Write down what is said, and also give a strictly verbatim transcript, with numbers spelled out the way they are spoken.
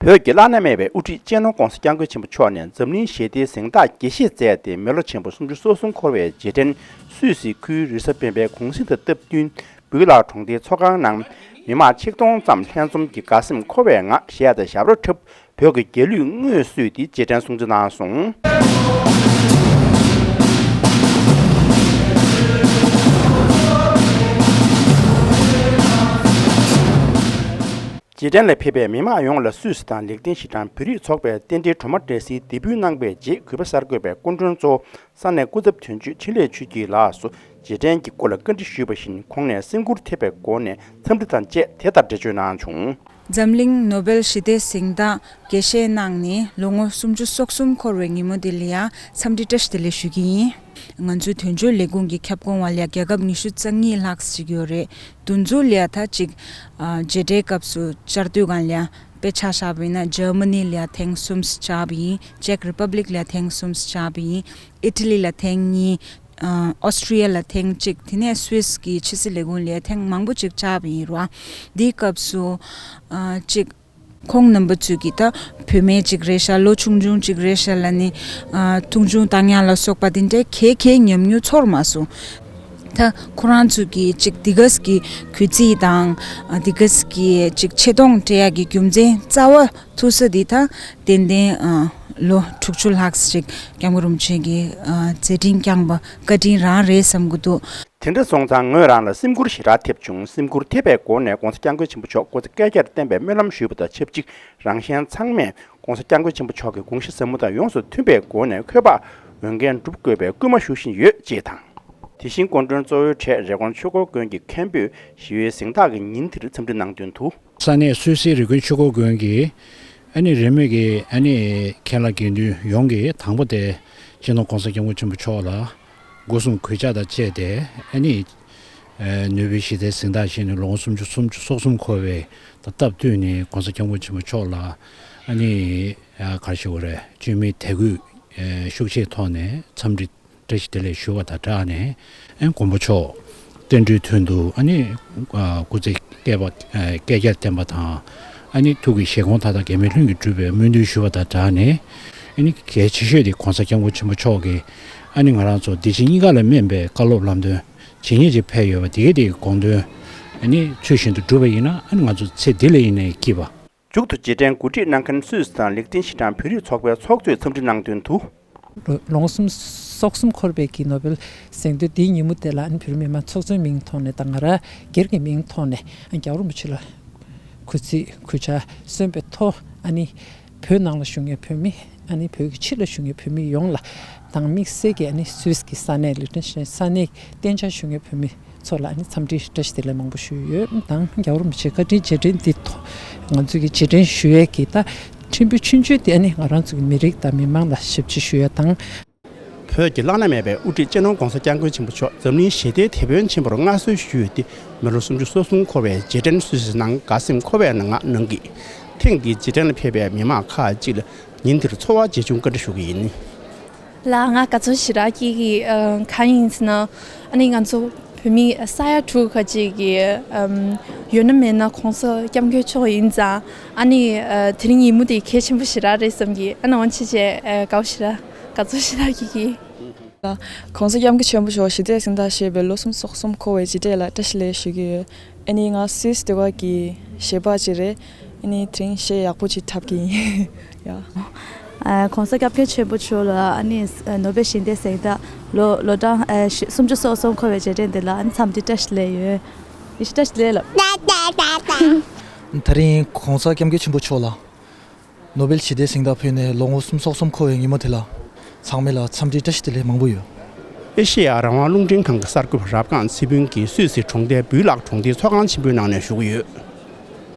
བོད་ཀྱི་བླ་ན་མེད་པའི་དབུ་ཁྲིད་སྤྱི་ནོར་༧གོང་ས་༧སྐྱབས་མགོན་ཆེན་པོ་མཆོག་ནས་འཛམ་གླིང་ཞི་བདེའི་གཟེངས་རྟགས་དགྱེས་བཞེས་མཛད་དེ། མི་ལོ་ཆེན་པོ་སུམ་ཅུ་སོ་གསུམ་འཁོར་བའི་རྗེས་དྲན་སུད་སི་ཁུལ་རི་ས་པན་པའི་གུང་གསེང་དང་སྟབས་བསྟུན་སྦུལ་ལག་གྲོང་སྡེའི་ཚོགས་ཁང་ནང་མི་མང་ཆིག་སྟོང་ཙམ་ལྷན་འཛོམས་ཀྱིས་དགའ་སེམས་འཁོལ་བའི་ངང་གཞས་དང་ཞབས་བྲོ་འཁྲབ། བོད་ཀྱི་རྒྱལ་གླུས་དངོས་གསོལ་ཏེ་རྗེས་དྲན་སྲུང་བརྩི་གནང་སོང་། རྗེས་དྲན་ལ་ཕེབས་པའི་མི་མང་ཡོངས་ལ་སུད་སི་དང་ལིག་ཏེན་ཤི་ཊན་བོད་རིགས་ཚོགས་པའི་རྟེན་འབྲེལ་སྒྲོལ་མ་བཀྲ་ཤིས་འདེགས་འབུལ་གནང་བའི་རྗེས། གུས་པ་གསར་འགོད་པས་སྐུ་མགྲོན་གཙོ་བོ་ས་གནས་སྐུ་ཚབ་དོན་གཅོད་འཕྲིན་ལས་ཆོས་སྐྱིད་ལགས་སུ་རྗེས་དྲན་གྱི་སྐོར་ལ་བཀའ་འདྲི་ཞུས་པ་བཞིན། ཁོང་ནས་སེམས་འགུལ་ཐེབས་པའི་སྒོ་ནས་འཚམས་འདྲི་དང་བཅས་དེ་ལྟར་འགྲེལ་བརྗོད་གནང་བྱུང་། འཛམ་གླིང་ནོ་བེལ་ཞི་བདེའི་གཟེངས་རྟགས་དགྱེས་བཞེས་གནང་ནས་ལོ་ངོ་སུམ་ཅུ་སོ་གསུམ་འཁོར་བའི་ཉིན་མོ་འདི་ལ་ཡང་འཚམས་འདྲི་བཀྲ་ཤིས་བདེ་ལེགས་ཞུ་གི་ཡིན། ང་ཚོའི་དོན་གཅོད་ལས་ཁུངས་ཀྱི་ཁྱབ་ཁོངས་བ་ལ་ཡང་རྒྱལ་ཁབ་ཉི་ཤུ་རྩ་གཉིས་ལྷག་ཅིག་ཡོད་རེད། འདི་ཚོ་ལ་ཡང་ད་ཅིག་ཨ་རྗེས་དྲན་སྐབས་སུ་བཅར་དུས་སྒང་ལ་ཡང་དཔེ་ཆ་བཞག་པ་ཡིན་ན། འཇར་མ་ནི་ལ་ཡང་ཐེངས་གསུམ་བཅར་བ་ཡིན། ཅེག་རི་པབ་ལིག་ལ་ཡང་ཐེངས་གསུམ་བཅར་བ་ཡིན། ཨི་ཊ་ལི་ལ་ཐེངས་གཉིས། ཨ་ཨོ་སི་ཊི་རི་ཡ་ལ་ཐེངས་གཅིག་དེ་ནས་སུད་སི་གི་ཕྱི་སྲིད་ལས་ཁུངས་ལ་ཐེངས་མང་པོ་ཅིག་བཅར་བ་ཡིན་ར། འདིའི་སྐབས་སུ་ཨ་ཅིག་ཁོང་རྣམ་པ་ཚོས་ཀྱིས་ད་བུད་མེད་ཅིག་རེད་ཤག་ལོ་ཆུང་ཆུང་ཅིག་རེད་ཤག་ལབ་ནས་ཨ་མཐོང་ཆུང་བཏང་ཡག་ལ་སོགས་པ་དེ་འདྲའི་གལ་གལ་ཉམས་མྱོང་ཚོར་མ་སོང་། ད་ཁོ་རང་ཚོས་ཀྱིས་ཅིག་འདི་ག་གི་གུས་བརྩི་དང་ཨ་འདི་ག་གི་ཅིག་ཆེ་མཐོང་སྤྲད་ཡག་གི་རྒྱུ་མཚན་རྩ་བ་ཐུག་ས་འདི་ད་ཏན་ཏན་ཨ་ལོ་དྲུག་ཅུ་ལྷག་ཅིག་སྐྱབས་མགོན་རིན་པོ་ཆེ་གིས་ཨ་མཛད་འཕྲིན་བསྐྱངས་པ་བཀའ་དྲིན་རང་རེད་བསམ་གྱི་འདུག་དེ་འདྲ་སོང་ཙང་ངོས་རང་ལ་སེམས་འགུལ་ཞེ་དྲག་ཐེབས་བྱུང་། སེམས་འགུལ་ཐེབས་པའི་སྒོ་ནས་༧གོང་ས་༧སྐྱབས་མགོན་ཆེན་པོ་མཆོག་སྐུ་ཚེ་བསྐལ་བརྒྱར་བརྟན་པའི་སྨོན་ལམ་ཞུས་པ་དང་ཆབས་ཅིག་རང་གཞན་ཚང་མས་༧གོང་ས་༧སྐྱབས་མགོན་ཆེན་པོ་མཆོག་གི་དགོངས་གཞི་ཟབ་མོ་དང་ཡོངས་སུ་མཐུན་པའི་སྒོ་ནས་འཁོས་དཔག་འོས་འགན་སྒྲུབ་དགོས་པའི་སྐུལ་མ་ཞུ་བཞིན་ཡོད་ཅེས་དང་། དེ་བཞིན་སྐུ་མགྲོན་གཙོ་བོའི་གྲས་རེ་ཀོན་ཆོས་འཁོར་དགོན་གྱི་མཁན་པོས་ཞི་བའི་གཟེངས་རྟགས་ཀྱི་ཉིན་དེར་འཚམས་འདྲི་གནང་དོན་དུ། ས་གནས་སུད་སིའི་རི་ཀོན་ཆོས་འཁོར་དགོན་གྱིས་ཨ་ནི་རེས་མོས་ཀྱིས་ཨ་ནི་མཁན་བླ་དགེ་འདུན་ཡོངས་ཀྱིས་དང་པོ་དེ་སྤྱི་ནོར་༧གོང་ས་༧སྐྱབས་མགོན་ཆེན་པོ་མཆོག་ལ་སྒོ་གསུམ་གུས་ཕྱག་དང་བཅས་ཏེ་ཨ་ནི་ནོ་བེལ་ཞི་བདེའི་གཟེངས་རྟགས་བཞེས་ནས་ལོ་ངོ་སུམ་ཅུ་སོ་གསུམ་འཁོར་བའི་ད་སྟབས་བསྟུན་ནས་༧གོང་ས་༧སྐྱབས་མགོན་ཆེན་པོ་མཆོག་ལ་ཨ་ནི་ག་རེ་ཞུ་དགོས་རེད། བཅོས་མིན་དད་གུས་ཤུགས་ཆེའི་ཐོག་ནས་འཚམས་འདྲི་བཀྲ་ཤིས་བདེ་ལེགས་ཞུ་བ་དང་སྦྲགས་ནས། ཨ་ནི་མགོན་པོ་མཆོག་བསྟན་འགྲོའི་དོན་དུ་ཨ་ནི་སྐུ་ཚེ་བསྐལ་པ་བསྐལ་བརྒྱར་བརྟན་པ་དང་། ཨ་ནི་ཐུགས་ཀྱི་བཞེད་དགོངས་མཐའ་དག་འགལ་མེད་ལྷུན་གྱིས་གྲུབ་པའི་སྨོན་འདུན་ཞུ་བ་དང་སྦྲགས་ནས། ཨ་ནི་གལ་ཆེ་ཤོས་དེ་༧གོང་ས་༧སྐྱབས་མགོན་ཆེན་པོ་མཆོག་གིས་ཨ་ནི་ང་རང་ཚོ་འདི་ཕྱི་གཉིས་ཀ་ལ་སྨན་པའི་བཀའ་སློབ་ལམ་སྟོན་ཇི་སྙེད་ཅིག་ཕེབས་ཡོད་པ་དེ་གའི་དེ་གི་དགོངས་དོན་ཨ་ནི་ཚུལ་བཞིན་དུ་འགྲུབ་པ་ཡིན་ན། ཨ་ནི་ང་ཚོ་ཚེ་འདི་ལ་ཡིན་ནའི་སྐྱིད་པ། མཇུག་ཏུ་རྗེས་དྲན་གོ་སྒྲིག་གནང་མཁན་སུད་སི་དང་ལིག་ཏེན་ཤི་ཊན་བོད་རིགས་ཚོགས་པའི་ཚོགས་གཙོས་འཚམས་འདྲི་གནང་དོན་དུ། ལོ་ངོ་སུམ་སོ་གསུམ་འཁོར་བའི་གི་ནོ་བེལ་གཟེངས་བསྟོད་འདིའི་ཉིན་མོ་དེ་ལ་ཨ་ནི་བོད་མི་མང་ཚོགས་གཙོའི་མིང་ཐོག་ནས་དང་ང་རང་སྒེར་གྱི་མིང་ཐོག་ནས་ཨ་རྒྱལ་བ་རིན་པོ་ཆེ་ལ་གུས་བརྩི་གུས་ཕྱག་སོན་པའི་ཐོག་ཨ་ནི་བོད་ནང་ལ་བཞུགས་མཁན་བོད་མི་ཨ་ནི་བོད་ཀྱི་ཕྱི་ལ་བཞུགས་མཁན་བོད་མི་ཡོངས་ལ་དང་དམིགས་བསལ་གྱི་ཨ་ནི་སུད་སི་གི་ས་གནས་ལིག་ཏེན་ཤི་ཊན་ས་གནས་གཏན་འཇགས་བཞུགས་མཁན་བོད་མི་ཚོ་ལ་ཨ་ནི་འཚམས་འདྲི་བཀྲ་ཤིས་བདེ་ལེགས་མང་པོ་ཞུས་ཡོད། དང་རྒྱལ་བ་རིན་པོ་ཆེའི་བཀའ་དྲིན་རྗེས་དྲན་འདི་ཐོག་ང་ཚོས་ཀྱི་རྗེས་དྲན་ཞུ་ཡས་ཀྱི་ད་ཕྲན་བུ་ཆུང་ཆུང་དེ་ཨ་ནི་ང་རང་ཚོ་གི་མི་རིགས་དང་མི་མང་ལ་ཞབས་ཕྱི་ཞུ་ཡས་དང་། བོད་ཀྱི་བླ་ན་མེད་པའི་དབུ་ཁྲིད་སྤྱི་ནོར་༧གོང་ས་༧སྐྱབས་མགོན་ཆེན་པོ་མཆོག་འཛམ་གླིང་ཞི་བདེའི་དེད་དཔོན་ཆེན་པོར་མངའ་གསོལ་ཞུས་ཏེ། མི་ལོ་སུམ་ཅུ་སོ་གསུམ་འཁོར་བའི་རྗེས་དྲན་སུད་སི་ནང་དགའ་སེམས་འཁོལ་བའི་ངང་གནང་གིས། ཐེངས་འདིའི་རྗེས་དྲན་ལ་ཕེབས་པའི་མི་མང་ཁག་ཅིག་ལ་ཉིན་དེར་ཚོར་བ་ཇི་བྱུང་བཀའ་འདྲི་ཞུ་གི་ཡིན། ལགས། ང་དགའ་ཚོར་ཞེ་དྲག་སྐྱེ་གི། ཨ་གང་ཡིན་ཟེར་ན། ཨ་ནི་ང་ཚོ་བོད་མི་ས་ཡ་དྲུག་ཁ་ཅིག་གི་ཨམ་ཡོད་ན་མེད་ན་༧གོང་ས་༧སྐྱབས་མགོན་མཆོག་ཡིན་ཙང་། ཨ་ནི་ཨ་དེ་རིང་ཉིན་མོ་དེ་གལ་ཆེན་པོ་ཞེ་དྲག་རེད་བསམ་གི། ཨ་ནི་འོན་ཆེ་ཆེ་ཨ་དགའ་པོ་ཞེ་དྲག་དགའ་ཚོར་ཞེ་དྲག་སྐྱེ་གི། ལགས། ༧གོང་ས་༧སྐྱབས་མགོན་ཆེན་པོ་མཆོག་ཞི་བདེའི་གཟེངས་རྟགས་བཞེས་པའི་ལོ་སུམ་ཅུ་སོ་གསུམ་འཁོར་བའི་རྗེས་དྲན་ལ་བཀྲ་ཤིས་བདེ་ལེགས་ཞུ་གི་ཡོད། ཨ་ནི་ང་སུད་སི་ཟློས་གར་གྱི་གཞས་པ་ཅིག་རེད། ཨ་ནི་དེ་རིང་གཞས་ཡག་པོ་ཅིག་འཁྲབ་ཀྱི་ཡིན། ཡ། ཨ་༧གོང་ས་༧སྐྱབས་མགོན་ཆེན་པོ་མཆོག་ལ་ཨ་ནི་ནོ་བེལ་ཞི་བདེའི་གཟེངས་རྟགས་ལོ་ལོ་གྲངས་ཨ་ཞི་སུམ་ཅུ་སོ་གསུམ་འཁོར་བའི་རྗེས་དྲན་འདི་ལ་ཨ་ནི་འཚམས་འདྲི་བཀྲ་ཤིས་བདེ་ལེགས་ཡོད། ཡེ་ཤེས་བཀྲ་ཤིས་བདེ་ལེགས་ལགས། དེ་རིང་༧གོང་ས་༧སྐྱབས་མགོན་ཆེན་པོ་མཆོག་ལ་ནོ་བེལ་ཞི་བདེའི་གཟེངས་རྟགས་ཕུལ་ནས་ལོ་ངོ་སུམ་ཅུ་སོ་གསུམ་འཁོར་བའི་ཉིན་མོ་དེ་ལ་ཚང་མ་ལ་འཚམས་འདྲི་བཀྲ་ཤིས་བདེ་ལེགས་མང་པོ་ཡོད། ཨེ་ཤེ་ཡ་རང་དབང་རླུང་འཕྲིན་ཁང་གི་གསར་འགོད་པ་རབ་སྒང་ཚེ་ཕུན་གྱིས་སུད་སི་གྲོང་རྡལ་སྦུལ་ལག་གྲོང་སྡེའི་ཚོགས་ཁང་ཆེན་པོའི་ནང་ནས་ཞུ་གི་ཡོད།